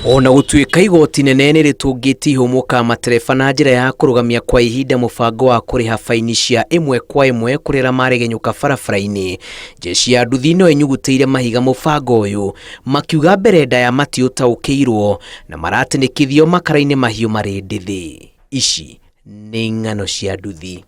Ona gũtuĩka igoti nene nĩ rĩtũngĩtie ihũmũka matereba na njĩra ya kũrũgamia kwa ihinda mũbango wa kũrĩha baini cia ĩmwe kwa ĩmwe kũrĩ arĩa maregenyũka barabara-inĩ, jeshi ya nduthi no ĩnyugutĩire mahiga mũbango ũyũ makiuga mbere ndaya matiũtaũkĩirwo na maratinĩkithio makara-inĩ mahiũ marĩ ndĩthĩ. Ici nĩ ng'ano cia nduthi.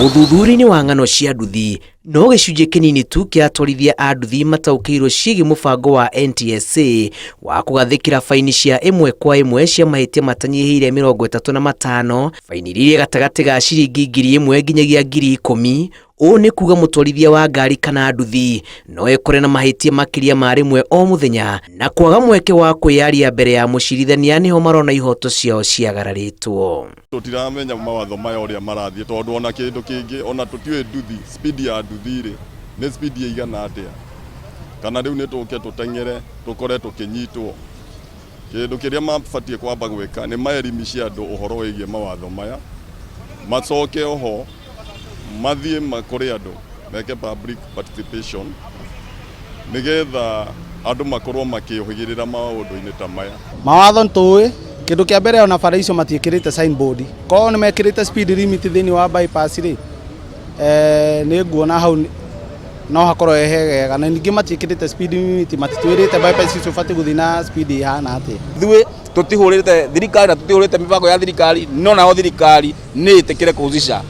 Ũthuthuria-inĩ wa ng'ano cia nduthi, no gĩcunjĩ kĩnini tu kĩa atwarithia a nduthi mataũkĩirwo ciĩgiĩ mũbango wa NTSA wa kũgathĩkĩra baini cia ĩmwe kwa ĩmwe cia mahĩtia matanyihĩire 35, baini iria irĩ gatagatĩ ga ciringi 1,000 nginyagia 10,000. Ũũ nĩ kuga mũtwarithia wa ngari kana nduthi no ekore na mahĩtia makĩria ma rĩmwe o mũthenya, na kwaga mweke wa kwĩyaria mbere ya mũcirithania nĩho marona ihoto ciao ciagararĩtwo. Tũtiramenya mawatho maya ũrĩa marathiĩ tondũ ona kĩndũ kĩngĩ ona tũtiũĩ nduthi, speed ya nduthi rĩ nĩ speed ĩigana atĩa, kana rĩu nĩ tũke tũteng'ere tũkore tũkĩnyitwo. Kĩndũ kĩrĩa mabatiĩ kwamba gwĩka nĩ maelimishe andũ ũhoro wĩgiĩ mawatho maya, macoke oho mathiĩ kũrĩ andũ meke public participation nĩgetha andũ makorwo makĩũhĩgĩrĩra maũndũ-inĩ ta maya. Mawatho nĩtũĩ, kĩndũ kĩa mbere ona bara icio matiĩkĩrĩte signboard, korwo nĩ mekĩrĩte speed limit thĩinĩ wa bypass rĩ, nĩ nguona hau no hakorwo he hegega, na ningĩ matiĩkĩrĩte speed limit, matitwĩrĩte bypass icio ũbatiĩ gũthiĩ na speed ĩhana atĩa. Ithuĩ tũtihũrĩte thirikari na tũtihũrĩte mĩbango ya thirikari, no nayo thirikari nĩ ĩtĩkĩre kũhusisha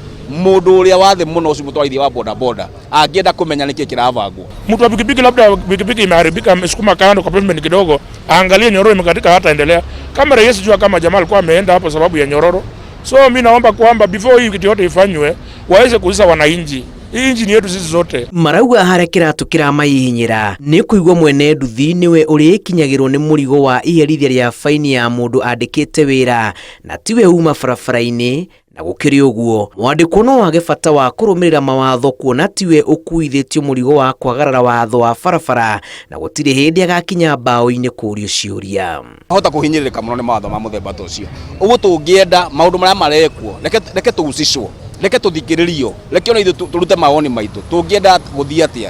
mũndũ ũrĩa wa thĩ mũno ũcio mũtwarithia wa boda boda angĩenda kũmenya nĩkĩ kĩrabangwo. Mtu wa pikipiki, labda pikipiki imeharibika, amesukuma kando kwa pavement kidogo, aangalie nyororo imekatika, hataendelea. Kamera yesi jua kama jamaa alikuwa ameenda hapo sababu ya nyororo. So mi naomba kwamba before hii kitu yote ifanywe, waweze kuuliza wananchi. Hii nchi ni yetu sisi zote. Marauga harĩa kĩratũ kĩramahihinyĩra nĩ kũigua mwene nduthi nĩwe ũrĩkinyagĩrwo nĩ mũrigo wa iherithia rĩa baini ya mũndũ andĩkĩte wĩra na tiwe uma barabara-inĩ. Na gũkĩrĩ ũguo, mwandĩkwo no wage bata wa kũrũmĩrĩra mawatho kuona tiwe ũkuithĩtio mũrigo wa kwagarara watho wa barabara na gũtirĩ hĩndĩ agakinya mbaũ-inĩ kũũrio ciũria. Hota kũhinyĩrĩrĩka mũno nĩ mawatho ma mũthemba ta ũcio. Ũguo tũngĩenda maũndũ marĩa marekwo, reke tũhusishwo, reke tũthikĩrĩrio, reke ona ithuĩ tũrute mawoni maitũ. Tũngĩenda gũthiĩ atĩa?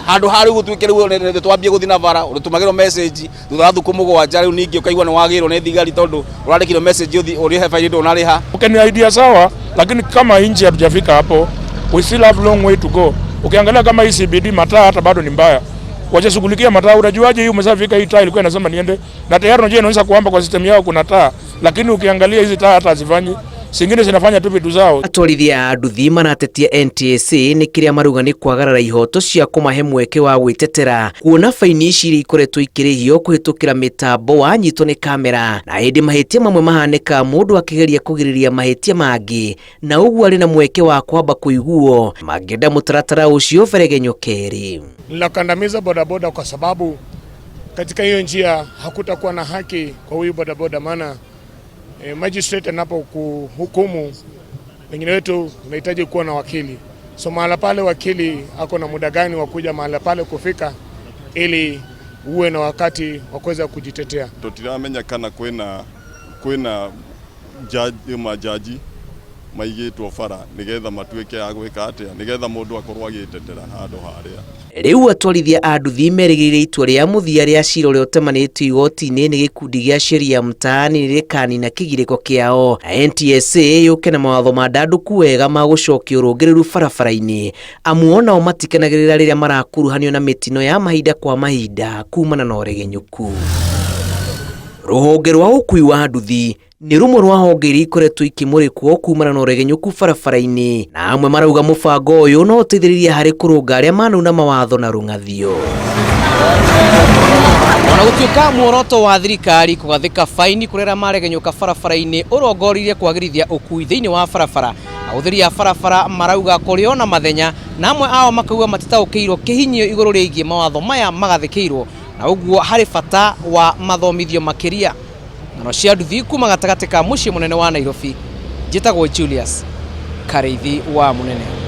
Handũ ha rĩu gũtuĩke rĩu nĩ twambie gũthiĩ na bara, ũtũmagĩrwo message thutha wa thukũ mũgwanja, rĩu ningĩ ũkaigua nĩ wagĩrwo nĩ thigari tondũ ũrandĩkirwo message ũthiĩ ũrĩhe baini ndũnarĩha. Okay, ni idea sawa, lakini kama nchi hatujafika hapo, we still have long way to go. Ukiangalia kama hii CBD mataa hata bado ni mbaya. Wajashughulikia mataa, unajuaje hii umeshafika hii taa ilikuwa inasema niende? Na tayari unajua inaonyesha kwamba kwa system yao kuna taa, lakini ukiangalia hizi taa hata hazifanyi. Zingine zinafanya tu vitu zao. Atwarithia a nduthi maratetia NTSA nĩ kĩrĩa marauga nĩ kwagarara ihoto cia kũmahe mweke wa gwĩtetera, kuona baini ici iria ikoretwo ikĩrĩhio kũhĩtũkĩra mĩtambo wanyitwo nĩ kamera, na hĩndĩ mahĩtia mamwe mahanĩka mũndũ akĩgeria kũgirĩrĩria mahĩtia mangĩ, na ũguo arĩ na mweke wa kwamba kũiguo mangĩenda mũtaratara ũcio ũberegenywo kerĩ. Linakandamiza bodaboda kwa sababu katika hiyo njia hakutakuwa na haki kwa huyu bodaboda, maana magistrate anapokuhukumu wengine wetu tunahitaji kuwa na wakili. So mahala pale wakili ako na muda gani wa kuja mahala pale kufika ili uwe na wakati wa kuweza kujitetea. Tũtiramenya kana kwĩna majaji maigĩtwo bara nĩgetha matuĩke a gwĩka atĩa, nĩgetha mũndũ akorwo agĩtetera handũ harĩa. Rĩu atwarithia a nduthi merĩgĩrĩire itua rĩa mũthia rĩa cira ũrĩa ũtemanĩtio igoti-inĩ nĩ gĩkundi gĩa Sheria Mtaani rĩkanina kĩgirĩko kĩao, na NTSA yũke na mawatho mandandũku wega ma gũcokia ũrũngĩrĩru barabara-inĩ, amu onao matikenagĩrĩra rĩrĩa marakuruhanio na mĩtino ya mahinda kwa mahinda kumana na ũregenyũku. Rũhonge rwa ũkui wa nduthi nĩ rũmwe rwa honge iria ikoretwo ikĩmũrĩkwo kumana na ũregenyũku barabara-inĩ, na amwe marauga mũbango ũyũ no ũteithĩrĩrie harĩ kũrũnga arĩa manauna mawatho na rũng'athio. Ona gũtuĩka muoroto wa thirikari kũgathĩka baini kũrĩ arĩa maregenyũka barabara-inĩ ũrongoririe kwagĩrithia ũkui thĩinĩ wa barabara, ahũthĩri a barabara marauga kũrĩ ona mathenya, na amwe ao makauga matitaũkĩirwo kĩhinyio igũrũ rĩgiĩ mawatho maya magathĩkĩirwo, na ũguo harĩ bata wa mathomithio makĩria. Ng'ano cia nduthi kuma gatagatĩ ka mũciĩ mũnene wa Nairobi, njĩtagwo Julius Karĩithi wa Mũnene.